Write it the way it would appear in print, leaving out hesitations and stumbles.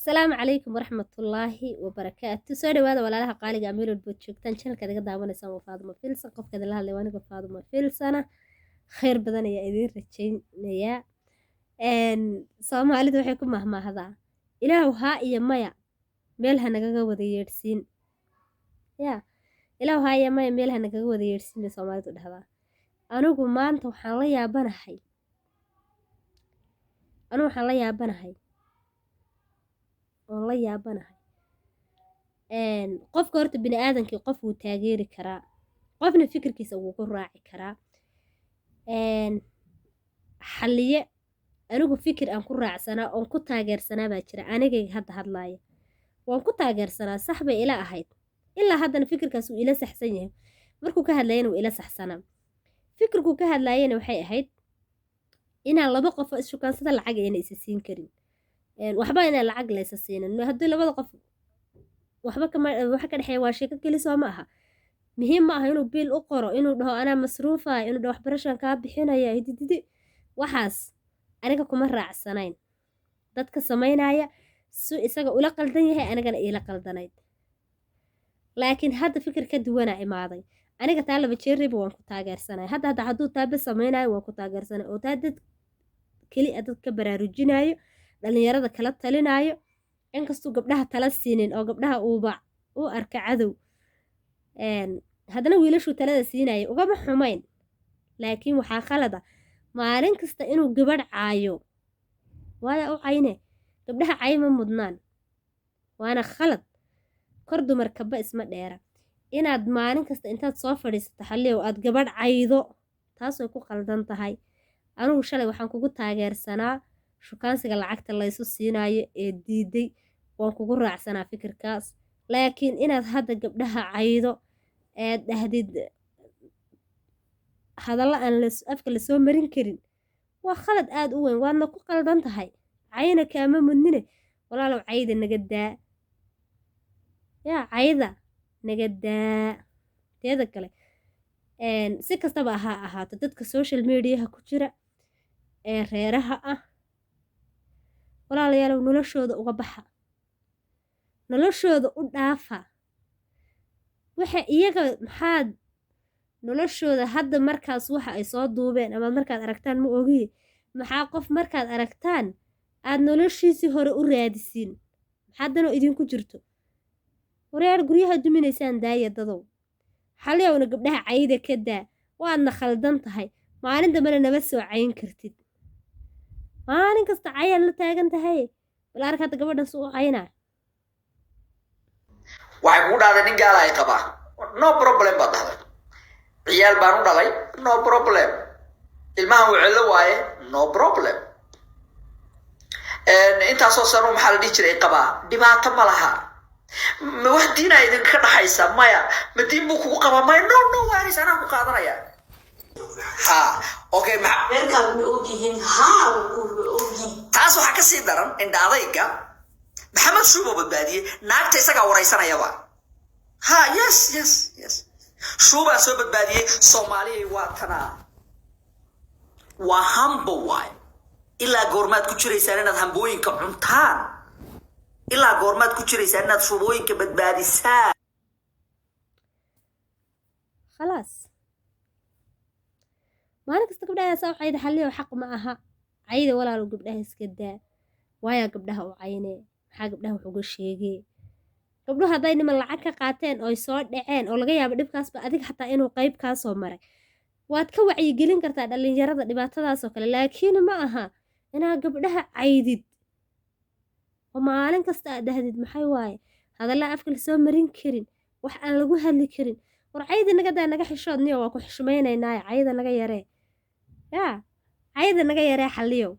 Asalaamu calaykum waraxmatullaahi wabarakaatu. Soo dhawaada walaalaha qaaliga, meel walbood joogtaan. Channelkaad iga daawanaysaan waa Faaduma Filsan. Qofka idinla hadlay waa aniga, Faaduma Filsana. Khayr badan ayaa idiin rajaynayaa. Soomaalidu waxay ku mahmaahdaa, "Ilaahu haa iyo maya meel ha nagaga wada yeedhsiin." Ya Ilaahu haa iyo maya meel ha nagaga wada yeedhsiin bay Soomaalidu dhahdaa. Anigu maanta waxaan la yaabanahay, anigu waxaan la yaabanahay oon la yaabanahay, qofka horta bini aadamkii qof wuu taageeri karaa, qofna fikirkiisa wuu ku raaci karaa. Xalliye anigu fikir aan ku raacsanaa oon ku taageersanaa baa jira. Anigayga hadda hadlaaya waan ku taageersanaa, sax bay ila ahayd. Ilaa haddana fikirkaas wuu ila saxsan yahay. Markuu ka hadlayana wuu ila saxsanaa. Fikirkuu ka hadlaayana waxay ahayd inaan laba qof oo isshukansada lacag ayna isa siin karin. Waxba inaan lacag laysa siinin haddii labada qof waxba kama waxa ka dhexeeya waa sheeko keli soo ma aha. Muhiim ma aha inuu biil u qoro, inuu dhaho anaa masruufaya, inuu dhaho waxbarashaan kaa bixinaya, hidididi. Waxaas aniga kuma raacsanayn. Dadka samaynaya su isaga ula qaldan yahay, anigana iila qaldanayd. Laakiin hadda fikir ka duwanaa imaaday. Aniga taa laba jeeriba waan ku taageersanay. Hadda hadduu taaba samaynayo waan ku taageersanay, oo taa dad keli a dad ka baraarujinayo, dhalinyarada kala talinayo, inkastuu gabdhaha tala siinin oo gabdhaha uuba u arka cadow. Haddana wiilashuu talada siinaya ugama xumayn. Laakiin waxaa khalada maalin kasta inuu gabadh caayo. Waaya u cayne? Gabdhaha cay ma mudnaan, waana khalad. Kor dumar kaba isma dheera. Inaad maalin kasta intaad soo fadhiisato, Xalliyow, aad gabadh caydo, taas way ku qaldan tahay. Anugu shalay waxaan kugu taageersanaa shukaansiga lacagta laysu siinaayo ee diiday, waan kugu raacsanaa fikirkaas. Laakiin inaad hadda gabdhaha caydo, eed dhahdid hadallo aan afka lasoo marin karin, waa khalad aada u weyn, waadna ku qaldan tahay. Cayna kaama mudnine, walaalow, cayda naga daa. Yaa cayda naga daa. Teeda kale, si kastaba ha ahaato, dadka social mediaha ku jira ee reeraha ah, walaalayaalow, noloshooda uga baxa, noloshooda u dhaafa. Waxa iyaga maxaad noloshooda hadda markaas waxa ay soo duubeen ama markaad aragtaan ma ogiye, maxaa qof markaad aragtaan aad noloshiisii hore u raadisiin? Maxaa danoo idinku jirto? Wareer, guryaha duminaysaan daaya dadow. Xaliyowna gabdhaha cayda ka daa, waadna khaldan tahay. Maalin dambena nama soo cayn kartid. Maalin kasta cayaad la taagan tahay. Bal arag hadda gabadhan su u caynaa. Waxay kugu dhahday nin gaala ay qabaa, no problem baad dhahday. Ciyaal baan u dhalay, no problem. Ilmahan wecelo waaye, no problem. Intaasoo sano maxaa la dhihi jiray qabaa, dhibaato ma laha. Ma wax diina idinka dhaxaysa? Maya. Ma diin buu kugu qabaa? Maya. No, no worries, anaa ku qaadanaya. Ha, okay, ma Reerkaagu ma ogyihiin? Haa, way ogyihiin. Taas waxaa kasii daran indha adayga Maxamed Shuubo badbaadiyey. Naagta isagaa waraysanayaba. Ha, yes, Shuubaa soo badbaadiyey. Soomaaliyay, waa tanaa, waa hambo waay. Ilaa goormaad ku jiraysaan inaad hambooyinka cuntaan? Ilaa goormaad ku jiraysaan inaad shubooyinka badbaadisaan? Khalaas, maalin kasta gabdhaha saa u cayda, Xalliyow, xaq ma aha cayda. Walaalow, gabdhaha iska daa. Waayaa gabdhaha u caynee? Maxaa gabdhaha wax uga sheegee? Gabdhuhu hadday niman lacag ka qaateen oo ay soo dhaceen, oo laga yaabo dhibkaasba adiga xataa inuu qayb kaa soo maray, waad ka wacyigelin kartaa dhalinyarada dhibaatadaasoo kale. Laakiin ma aha inaad gabdhaha caydid oo maalin kasta aad dhahdid maxay waaye hadallaa afka lasoo marin karin, wax aan lagu hadli karin. War cayda naga daa, naga xishood niyo, waa ku xishmaynaynaaye. Cayda naga yaree, yaa cayda naga yaree, Xalliyow.